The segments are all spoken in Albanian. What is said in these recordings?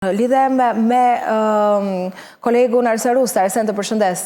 Lidhem me kolegun Arsen Rusta. Arsen, të përshëndes.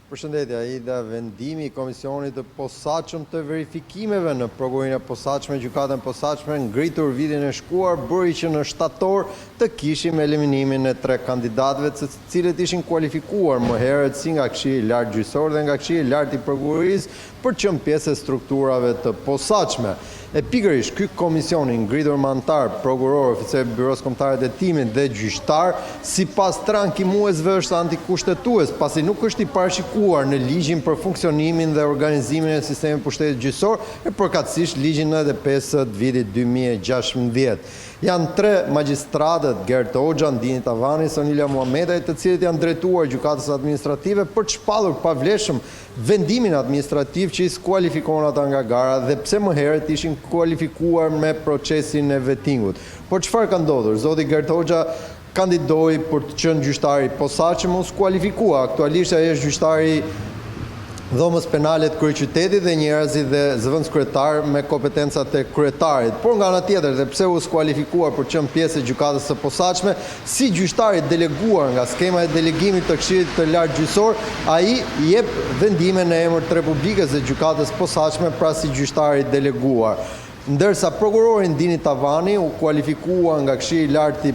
Përshëndetje, Aida. Vendimi i Komisionit të Posaçëm të Verifikimeve në Prokurorinë e Posaçme, Gjykatën e Posaçme, ngritur vitin e shkuar, bëri që në shtator të kishim eliminimin e tre kandidatëve të cilët ishin kualifikuar më herët si nga Këshilli i Lartë Gjyqësor dhe nga Këshilli i Lartë i Prokurorisë për të qenë pjesë e strukturave të posaçme. E pikërisht ky komision i ngritur me anëtarë, prokurorë, oficerë të Byrosë Kombëtare të Hetimit dhe gjyqtarë, sipas tre ankimuesve është antikushtetues, pasi nuk është i parashikuar në Ligjin për funksionimin dhe organizimin e sistemit të pushtetit gjyqësor, e përkatësisht Ligjin 95 të vitit 2016. Janë tre magjistratët, Gert Hoxha, Ndini Tavani, Sonila Muhametaj, të cilët janë drejtuar Gjykatës Administrative për të shpallur pavlefshëm vendimin administrativ që i skualifikon ata nga gara dhe pse më herët ishin kualifikuar me procesin e vetingut. Por çfarë ka ndodhur? Zoti Gert Hoxha kandidoi për të qenë gjyqtar i posaçëm, u skualifikua. Aktualisht ai është gjyqtar i Dhomës Penale të Kryeqytetit dhe njëherazi dhe zëvendëskryetar me kompetencat e kryetarit. Por nga ana tjetër dhe pse u skualifikua për të qenë pjesë e Gjykatës së Posaçme, Si gjyqtar i deleguar nga skema e delegimit të Këshillit të Lartë Gjyqësor, ai jep vendime në emër të Republikës dhe Gjykatës Posaçme, pra si gjyqtar i deleguar. Ndërsa prokurori Ndini Tavani u kualifikua nga Këshilli i Lartë i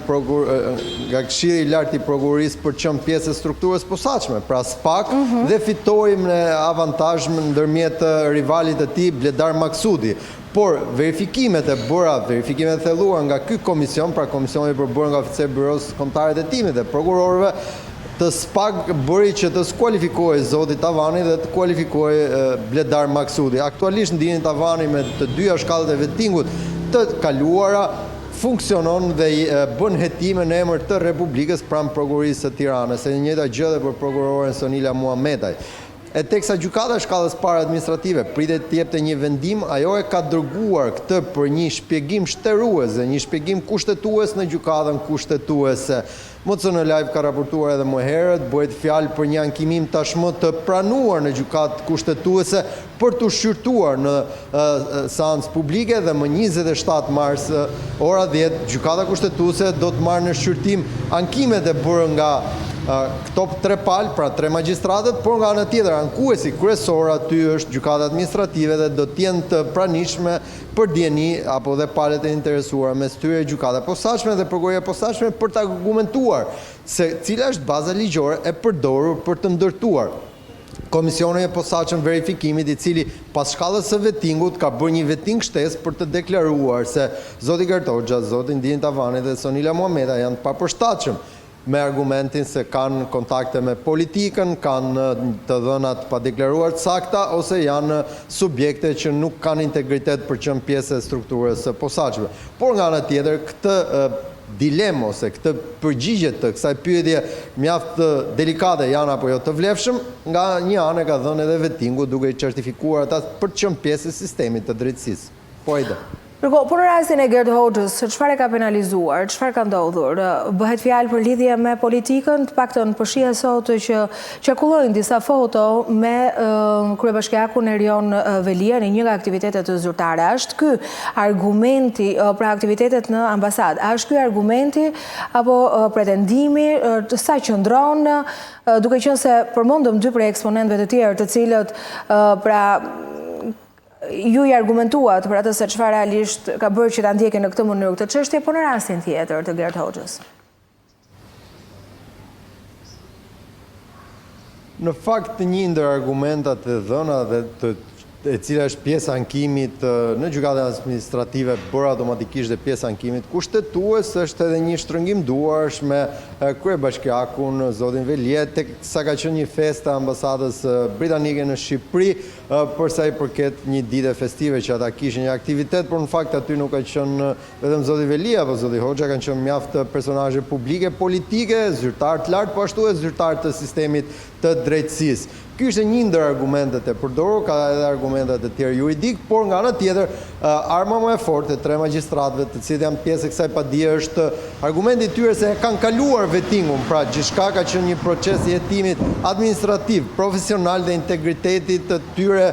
nga Këshilli i Lartë i Prokurorisë për të qenë pjesë e strukturës së posaçme, pra SPAK, dhe fitoi me avantazh ndërmjet rivalit të tij Bledar Maksudi. Por, verifikimet e bëra, verifikimet e thelluara nga ky komision, pra komisioni i përbërë nga oficerë të Byrosë Kombëtare të Hetimit dhe prokurorëve të SPAK bëri që të skualifikohej zoti Tavani dhe të kualifikohej Bledar Maksudi. Aktualisht Ndini Tavani me të dyja shkallët e vetingut të kaluara funksionon dhe bën hetime në emër të Republikës pranë Prokurorisë së Tiranës. E njëjta gjë edhe për prokuroren Sonila Muhametaj. E teksa Gjykata e Shkallës së Parë Administrative pritet të jepte një vendim, ajo e ka dërguar këtë për një shpjegim shterues dhe një shpjegim kushtetues në Gjykatën Kushtetuese. MCN Live ka raportuar edhe më herët, bëhet fjalë për një ankimim tashmë të pranuar në Gjykatë Kushtetuese për t'u shqyrtuar në seancë publike dhe më 27 mars ora 10 Gjykata Kushtetuese do të marrë në shqyrtim ankimet e bërë nga këto tre palë, pra tre magjistratët, por nga ana tjetër ankuesi kryesor aty është Gjykata Administrative dhe do të jenë të pranishme për dijeni apo dhe palët e interesuara mes tyre Gjykata e Posaçme dhe Prokuroria e Posaçme për të argumentuar se cila është baza ligjore e përdorur për të ndërtuar Komisionin e Posaçëm Verifikimit, i cili pas shkallës së vetingut ka bërë një veting shtesë për të deklaruar se zoti Gert Hoxha, zoti Ndini Tavani dhe Sonila Muhametaj janë të papërshtatshëm, me argumentin se kanë kontakte me politikën, kanë të dhëna të padeklaruar të sakta ose janë subjekte që nuk kanë integritet për të qenë pjesë e strukturës së posaçme. Por nga ana tjetër, këtë dilemë ose këtë përgjigje të kësaj pyetje mjaft delikate janë apo jo të vlefshëm, nga një anë e ka dhënë edhe vetingu duke i certifikuar ata për të qenë pjesë e sistemit të drejtësisë. Po Aida. Ndërkohë, po në rastin e Gert Hoxhës, çfarë e ka penalizuar, çfarë ka ndodhur? Bëhet fjalë për lidhje me politikën, të paktën po shihja sot që qarkullojnë disa foto me kryebashkiakun Erion Veliaj në një nga aktivitetet zyrtare. A është ky argumenti, pra aktivitetet në ambasadë, a është ky argumenti apo pretendimi sa qëndron, duke qenë se përmendëm dy prej eksponentëve të tjerë, të cilët pra ju i argumentuat për atë se çfarë realisht ka bërë që ta ndjekin në këtë mënyrë këtë çështje, po në rastin tjetër të Gert Hoxhës. Në fakt një ndër argumentat e dhëna dhe të e cila është pjesë e ankimit në gjykatën administrative bërë automatikisht dhe pjesë e ankimit kushtetues është edhe një shtrëngim duarsh me kryebashkiakun zotin Veliaj teksa ka qenë një festë e ambasadës britanike në Shqipëri për sa i përket një dite festive që ata kishin një aktivitet, por në fakt aty nuk ka qenë vetëm zoti Veliaj apo zoti Hoxha, kanë qenë mjaft personazhe publike, politike, zyrtarë të lartë, po ashtu edhe zyrtarë të sistemit të drejtësisë. Ky ishte një ndër argumentet e përdorur, ka edhe argumente të tjerë juridikë, por nga ana tjetër, arma më e fortë e tre magjistratëve, të cilët janë pjesë e kësaj padie është argumenti i tyre se e kanë kaluar vetingun, pra gjithçka ka qenë një proces i hetimit administrativ, profesional dhe integritetit të tyre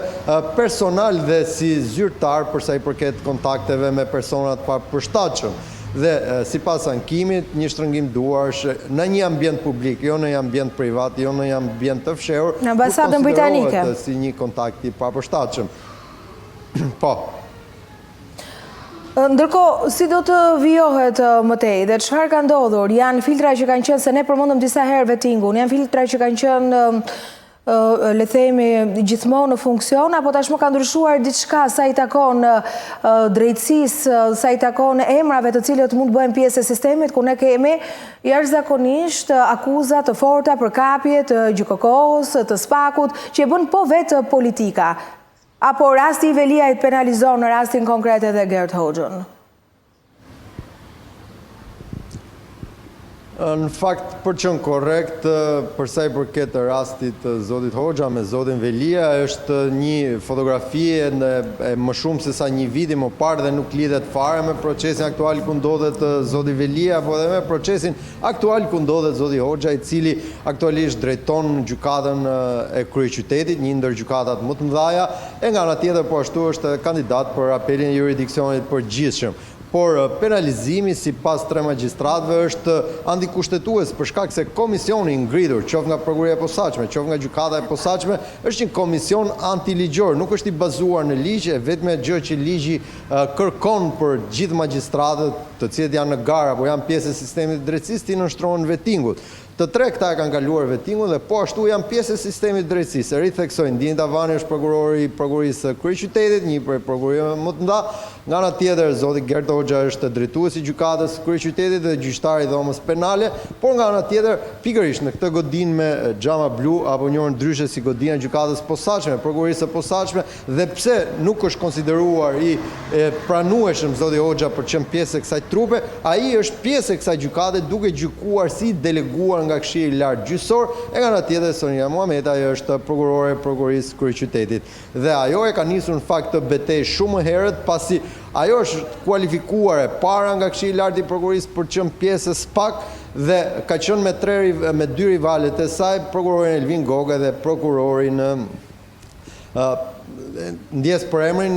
personal dhe si zyrtar për sa i përket kontakteve me persona të papërshtatshëm. Dhe sipas ankimit, një shtrëngim duarsh në një ambient publik, jo në një ambient privat, jo në një ambient të fshehur, Në nuk ambasadën britanike. konsiderohet si një kontakt i papërshtatshëm. Po. Ndërkohë, si do të vijohet më tej dhe çfarë ka ndodhur? Janë filtra që kanë qenë, se ne përmendëm disa herë vetingun, janë filtra që kanë qenë le themi gjithmonë në funksion apo tashmë ka ndryshuar diçka sa i takon drejtësisë, sa i takon emrave të cilët mund të bëhen pjesë e sistemit ku ne kemi jashtëzakonisht akuza të forta për kapje të GJKKO-së, të SPAK-ut, që e bën po vetë politika. Apo rasti i Veliajt penalizon në rastin konkret edhe Gert Hoxhën? Në fakt, për të qenë korrekt, për sa i përket rastit të zotit Hoxha me zotin Veliaj, është një fotografi e më shumë se sa një viti më parë dhe nuk lidhet fare me procesin aktual ku ndodhet zoti Veliaj apo edhe me procesin aktual ku ndodhet zoti Hoxha, i cili aktualisht drejton gjykatën e kryeqytetit, një ndër gjykatat më të mëdha, e nga ana tjetër po ashtu është kandidat për apelin e juridiksionit të përgjithshëm. Por penalizimi sipas tre magjistratëve është antikushtetues për shkak se komisioni i ngritur, qoftë nga Prokuroria e Posaçme, qoftë nga Gjykata e Posaçme, është një komision antiligjor, nuk është i bazuar në ligj, e vetmja gjë që ligji kërkon për gjithë magjistratët, të cilët janë në garë apo janë pjesë e sistemit të drejtësisë, t'i nënshtrohen vetingut. Të tre këta e kanë kaluar vetingun dhe po ashtu janë pjesë e sistemit të drejtësisë. E ritheksoj, Ndin Tavani është prokurori i Prokurorisë së Kryeqytetit, një prej prokurorive më të mëdha. Nga ana tjetër, zoti Gert Hoxha është drejtues i Gjykatës së Kryeqytetit dhe gjyqtar i Dhomës Penale, por nga ana tjetër, pikërisht në këtë godinë me xhama blu apo njohur ndryshe si godina e Gjykatës së Posaçme, Prokurorisë së Posaçme, Dhe pse nuk është konsideruar i pranueshëm zoti Hoxha për të qenë pjesë e kësaj trupe, ai është pjesë e kësaj gjykate duke gjykuar si i deleguar nga Këshilli i Lartë Gjyqësor, e nga ana tjetër Sonila Muhametaj është prokurore e Prokurorisë së Kryeqytetit. Dhe ajo e ka nisur në fakt këtë betejë shumë më herët, pasi ajo është kualifikuar e para nga Këshilli i Lartë i Prokurorisë për të qenë pjesë e SPAK dhe ka qenë me tre me dy rivalët e saj, prokurorin Elvin Goga dhe prokurorin Ndjesë për emrin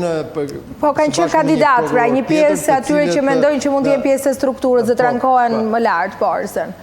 Po, kanë qenë kandidatë, pra një pjesë e atyre që mendojnë që mund të jenë pjesë e strukturës dhe të po, rankohen po. më lart, po Arsen.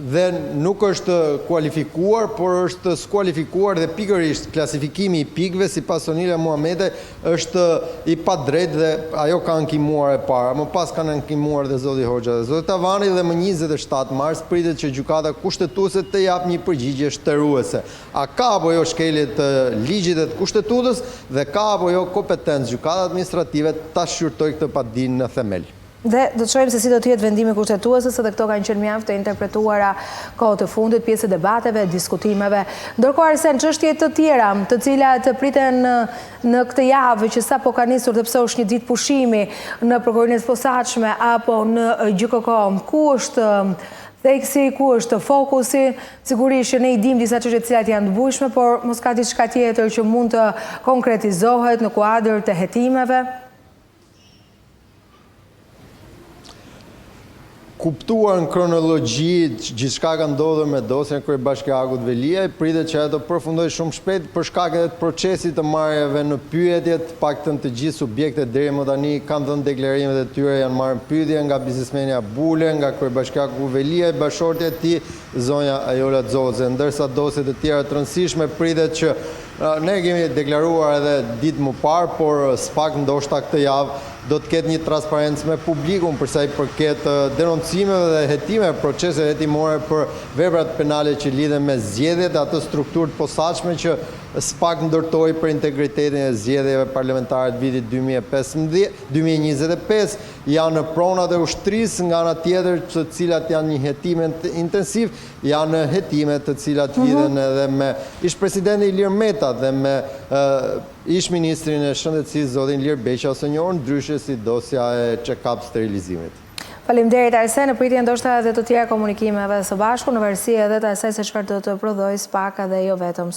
Dhe nuk është kualifikuar, por është skualifikuar dhe pikërisht klasifikimi i pikëve sipas Sonila Muhametaj është i padrejtë dhe ajo ka ankimuar e para. Më pas kanë ankimuar dhe zoti Hoxha dhe zoti Tavani dhe më 27 mars pritet që gjykata kushtetuese të japë një përgjigje shteruese. A ka apo jo shkelje të ligjit dhe të Kushtetutës dhe ka apo jo kompetencë Gjykata Administrative ta shqyrtojë këtë padi në themel? Dhe do të shohim se si do të jetë vendimi i Kushtetueses, edhe këto kanë qenë mjaft të interpretuara kohët e fundit, pjesë e debateve, diskutimeve. Ndërkohë Arsen, çështje të tjera, të cilat priten në këtë javë që sapo ka nisur dhe pse është një ditë pushimi në Prokurorinë e Posaçme apo në GJKKO, ku është Theksi, ku është fokusi? Sigurisht që ne i dimë disa çështje të cilat janë të bujshme, por mos ka diçka tjetër që mund të konkretizohet në kuadër të hetimeve? Kuptuar në kronologji gjithçka ka ndodhur me dosjen e kryebashkiakut Veliaj, pritet që ajo të përfundojë shumë shpejt për shkak edhe të procesit të marrjeve në pyetje, të paktën të gjithë subjektet deri më tani kanë dhënë deklarimet e tyre, janë marrë në pyetje nga biznesmenja Bule, nga kryebashkiaku Veliaj, bashkëshortja e tij, zonja Ajola Xoxe. Ndërsa dosjet e tjera të rëndësishme pritet që ne e kemi deklaruar edhe ditë më parë, por SPAK ndoshta këtë javë do të ketë një transparencë me publikun për sa i përket denoncimeve dhe hetimeve, proceseve hetimore për veprat penale që lidhen me zgjedhjet dhe atë strukturë të posaçme që SPAK ndërtoi për integritetin e zgjedhjeve parlamentare të vitit 2015, 2025. Janë pronat e ushtrisë, nga ana tjetër të cilat janë një hetim intensiv, janë hetime të cilat mhm. lidhen edhe me ish-presidentin Ilir Meta dhe me ish-ministrin e Shëndetësisë zotin Ilir Beqaj ose njohur ndryshe si dosja e check-up sterilizimit. Faleminderit Arsen, në pritje ndoshta edhe të tjera komunikimeve së bashku, në varësi edhe të asaj se çfarë do të prodhojë SPAK dhe jo vetëm.